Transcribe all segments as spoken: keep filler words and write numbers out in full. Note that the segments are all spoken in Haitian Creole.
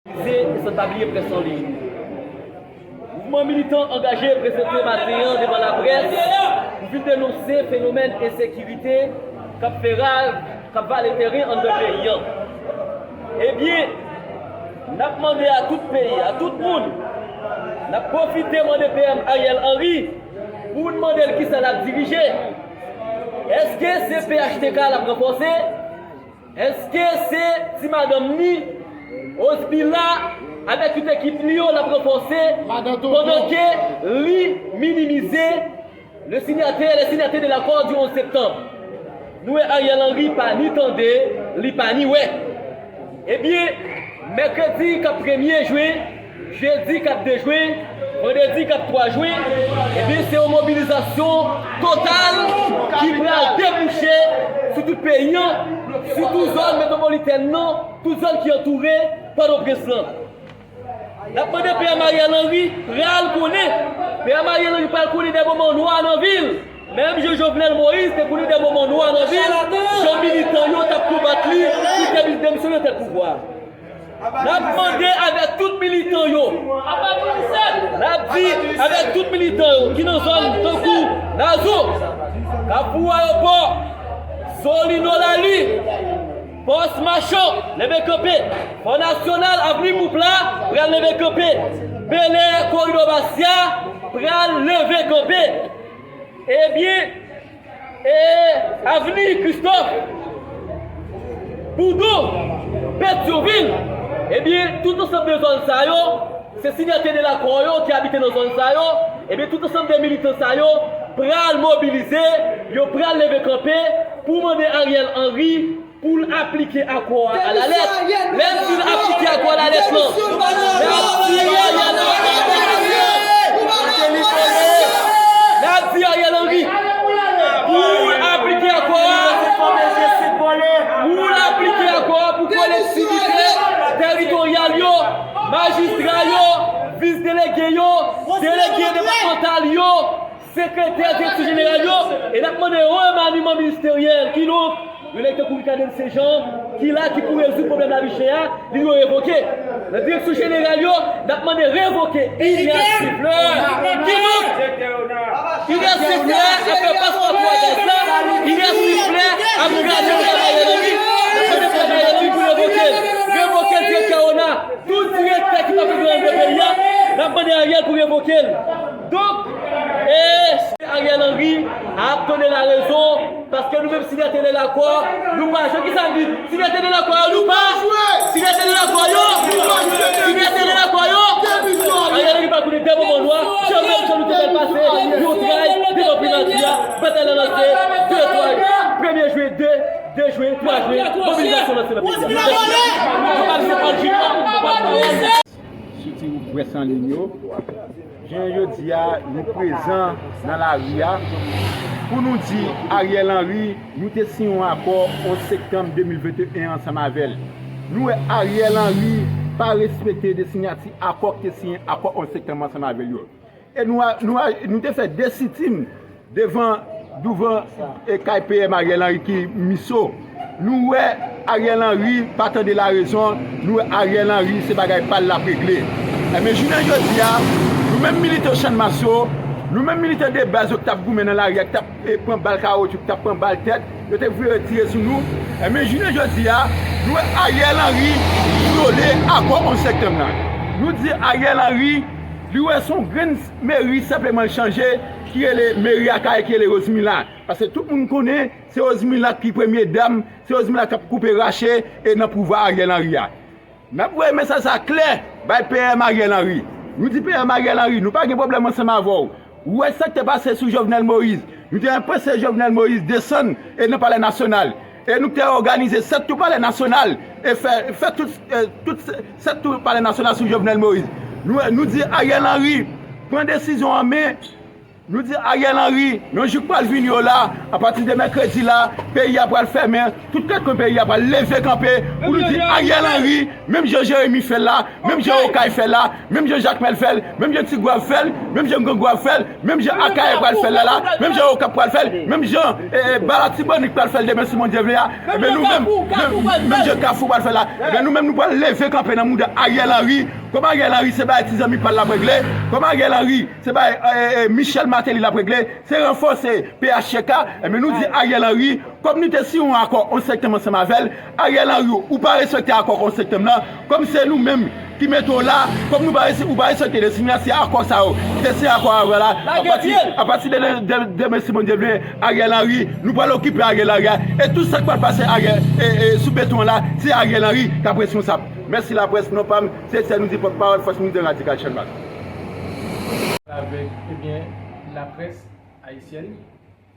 Mobilize e san pa bliye près an liy. Mouvman militan angaje prezante maten an devan laprès pou vin denonse fenomèn ensekirite k ap fè raj, k ap vale teren anndan peyi an. Ebyen, n ap mande a tout peyi, a tout moun, n ap pwofite mande P M Ariel Henry pou n mande l kisa l ap dirije. Èske se P H T K l ap ranfòse? Èske se ti madanm ni, Osbila, avèk tout ekip li yo l ap ranfòse pandan ke li minimize le signataire, les signataires de l'accord du onze septembre? Nou wè Ariel Henry pa ni tande, li pa ni wè. Ebyen, mèkredi k ap premye jen, jedi k ap de jen, vandredi k ap twa jen, ebyen, se yon mobilizasyon total ki pral debouche sou tout peyi an, sitou zòn metwopolitèn nan, tout zòn ki antoure Pòtoprens lan. N ap mande P M Ariel Henry pral konnen, P M Ariel Henry pral konnen de moman nwa nan vil, menm jan Jovenel Moïse te konnen de moman nwa nan vil, jan militan yo t ap konbat li pou te demisyonnen tèt pouvwa. N ap mande avèk tout militan yo. N ap di avèk tout militan yo ki nan zòn tankou Nazo, Kafou Ayewopò, Solino Lali, Pòs Machan, leve kanpe. Fò Nasyonal, avni Poupla pral leve kanpe. Bèlè, koridò Basya pral leve kanpe. Ebyen, e, avni Kristòf, Boudon, Petyonvil, ebyen, tout ansanm de zòn sa yo, se sinyatè de lakò yo ki abite nan zòn sa yo, ebyen, tout ansanm de militan sa yo pral mobilize, yo pral leve kanpe pou mande Ariel Henry pou l aplike akò a alalèt. Lè m di l aplike akò a alalèt lan, n ap di Ariel Henry, n ap di Ariel Henry pou l aplike akò a, pou l aplike akò a pou kolektivite tèritoryal yo, majistra yo, vis delege yo, delege depatmantal yo, sekretè, direktè jeneral yo, e n ap mande remaniman ministeryèl. Kidonk, yon elektè kou Ricardel Saint Jean, ki la, ki pou rezoud pwoblèm lavi chè a, li dwe revoke. Nan direksyon jeneral yo, n ap mande revoke Ilyas Siflè. Kidonk, Ilyas Siflè ap fè paspò twa gaz la, Ilyas Siflè ap kraze travayè nan li, n ap mande travayè nan li pou revoke l. Revoke direktè ona. Tout direktè ki t ap reprezante peyi a, n ap mande Ariel pou revoke l. Donk, e, Ariel Henry ap tande larezon, paske nou menm sinyatè de lakò, nou pa jwe. Kisa m di? Sinyatè de lakò yo, nou pa. Sinyatè de lakò yo, sinyatè de lakò yo. Ariel Henry pa konnen de moman nwa, jan menm jan nou te fè l pase yon tray devan primati a, batay la lanse, de twa, premye jen, de, de jen, twa jen, mobilizasyon lanse nan peyi a. Sou ti gwoup près an liy yo, jounen jodi a, nou prezan nan lari a pou nou di Ariel Henry, nou te siyen yon akò onz septanm de mil venteyen ansanm avè l. Nou wè Ariel Henry pa respekte de sinyati akò ki te siyen akò onz septanm ansanm avè l yo. E nou a, nou a, nou te fè de sitin devan, douvan, e kay P M Ariel Henry ki Miso. Nou wè Ariel Henry pa tande larezon, nou wè Ariel Henry se bagay pa l l ap regle. Enben, jounen jodi a, nou menm militan Channmas yo, nou menm militan de baz yo ki t ap goumen nan lari a, ki t ap, e, pran bal kawotchou, ki t ap pran bal tèt, yo te vle retire sou nou. Enben, jounen jodi a, nou wè Ariel Henry vyole akò onz septanm nan. Nou di Ariel Henry, li wè se yon grenn meri senpleman l chanje, ki rele meri Akayè, ki rele Rosemila. Paske tout moun konnen se Rosemila ki premye dam, se Rosemila k ap koupe rache e nan pouvwa Ariel Henry a. N ap voye mesaj sa klè bay P M Ariel Henry. Nou di P M Ariel Henry, nou pa gen pwoblèm ansanm avè w. Ou wè sa k te pase sou Jovenel Moïse. Nou te anpeche Jovenel Moïse desann e nan Palè Nasyonal. E nou te òganize sèt tou Palè Nasyonal e fè, fè tout, e, tout sèt tou Palè Nasyonal sou Jovenel Moïse. Nou, nou di Ariel Henry, pran desizyon an men, Nou di Ariel Henry, nan jou k pral vini yo la, apati de mèkredi la, peyi a pral fèmen, tout kat kwen peyi a pral leve kanpe pou nou di Ariel Henry, menm jan Jeremi fè l la, menm jan Okay fè l la, menm jan Jakmèl fè l, menm jan Tigwav fè l, menm jan Grangwav fè l, menm jan Akayè pral fè l la la, menm jan Okap pral fè l, menm jan eh, eh, Balatibonit pral fè l demen si Bondye vle a, ebyen nou menm, menm jan Kafou pral fè l la, ebyen nou menm nou pral leve kanpe nan mouda Ariel Henry, kòm Ariel Henry se bagay ti zanmi pa l l ap regle, kòm Ariel Henry se bagay eh, eh, Michel Martelly l ap regle, se ranfòse P H T K, ebyen nou di Ariel Henry, kòm nou te siyen yon akò onz septanm ansanm avè l, Ariel Henry, ou pa respekte akò onz septanm nan, kòm se nou menm ki mete w la, kòm nou pa resi-, ou pa respekte desi, mèsi akò sa yo, ki te siyen akò avè w la, apati, apati de, de, de demen si Bondye vle, Ariel Henry, nou pral okipe Ariel Henry a, e tout sa k pral pase Ariel, e, e, sou beton an la, se Ariel Henry k ap responsab. Mèsi laprès, non pa m, se Etienne Midy, pòtpawòl Fòs Midy Radikal Chann Bak. Avèk, ebyen, laprès ayisyèn.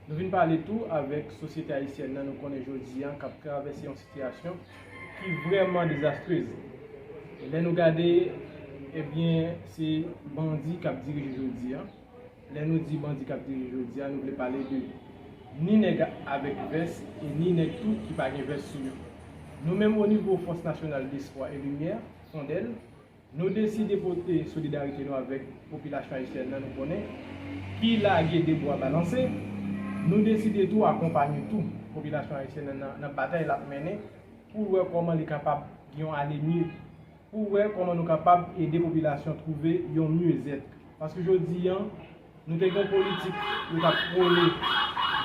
Nou vin pale tou avèk sosyete ayisyèn nan, nou konnen jodi a k ap travèse yon sitiyasyon ki vrèman dezastrez. E lè nou gade, ebyen, se bandi k ap dirije jodi a. Lè nou di bandi k ap dirije jodi a, nou vle pale de ni nèg avèk vès e ni nèg tou ki pa gen vès sou yo. Nou menm o nivo Fòs Nasyonal Lespwa e Limyè, Fondèl, nou deside pote solidarite nou avèk popilasyon ayisyèn nan, nou konnen, ki lage de bwa balanse. Nou deside tou akonpanye tou popilasyon ayisyèn nan nan, nan batay l ap mennen pou wè kòman li kapab gen yon ale mye, pou wè kòman nou kapab ede popilasyon twouve yon mye zèt. Paske jodi a, nou te gen yon politik yo t ap pwone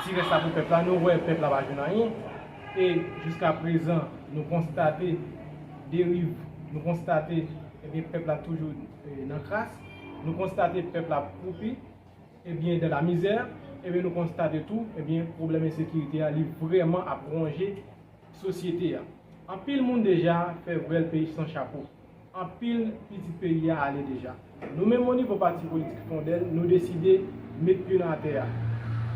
ti rès la pou pèp la, nou wè pèp la pa jwenn anyen. E jiska prezan, nou konstate deriv, nou konstate, ebyen, pèp la toujou, eh, nan kras, nou konstate pèp la kwoupi, ebyen, dan la mizè, ebyen, nou konstate tou, ebyen, pwoblèm ensekirite a, li vrèman ap wonje sosyete a. Anpil moun deja fè vwèl peyi san chapo. Anpil pitit peyi a ale deja. Nou menm o nivo pati politik Fondèl, nou deside met pye nou atè a.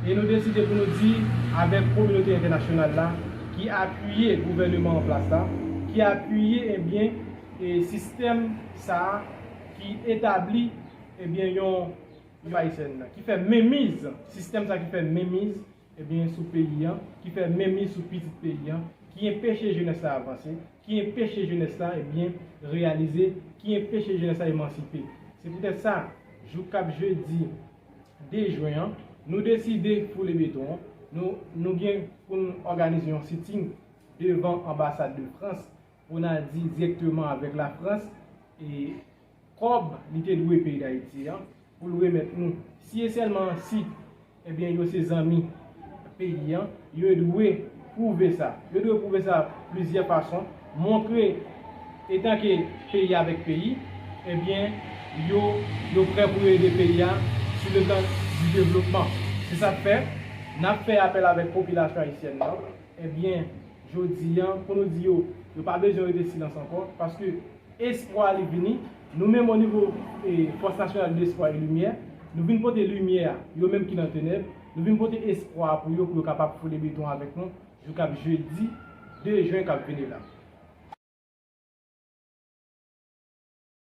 E nou deside pou nou di avèk kominote entènasyonal la, ki apiye gouvèneman an plas la, ki apiye, ebyen, e sistèm sa a, ki etabli, ebyen, yon, yon ayisyèn nan, ki fè menmiz, sistèm sa ki fè menmiz, ebyen, sou peyi a, ki fè menmiz sou pitit peyi a, ki enpeche jenès la avanse, ki enpeche jenès la, ebyen, reyalize, ki enpeche jenès la emansipe. Se poutèt sa, jou k ap jedi de jen an, nou deside foule beton an, nou, nou gen pou n òganize yon sitting devan anbasad de Frans pou n al di dirèkteman avèk Lafrans e kòb li te dwe peyi Dayiti an pou l remèt nou. Si e sèlman si, ebyen, yo se zanmi peyi an, yo dwe pwouve sa. Yo dwe pwouve sa plizyè fason, montre etanke peyi avèk peyi, ebyen, yo, yo prè pou yo ede peyi a sou le plan du développement. Se sa k fè n ap fè apèl avèk popilasyon ayisyèn nan. Ebyen, jodi a, pou nou di yo, yo pa bezwen rete silans ankò, paske espwa li vini. Nou menm o nivo, eh, Fòs Nasyonal Lespwa e Limyè, nou vin pote limyè a, yo menm ki nan tenèb, nou vin pote espwa pou yo, pou yo kapab foule beton avèk nou, jou k ap jedi de jen k ap vini la.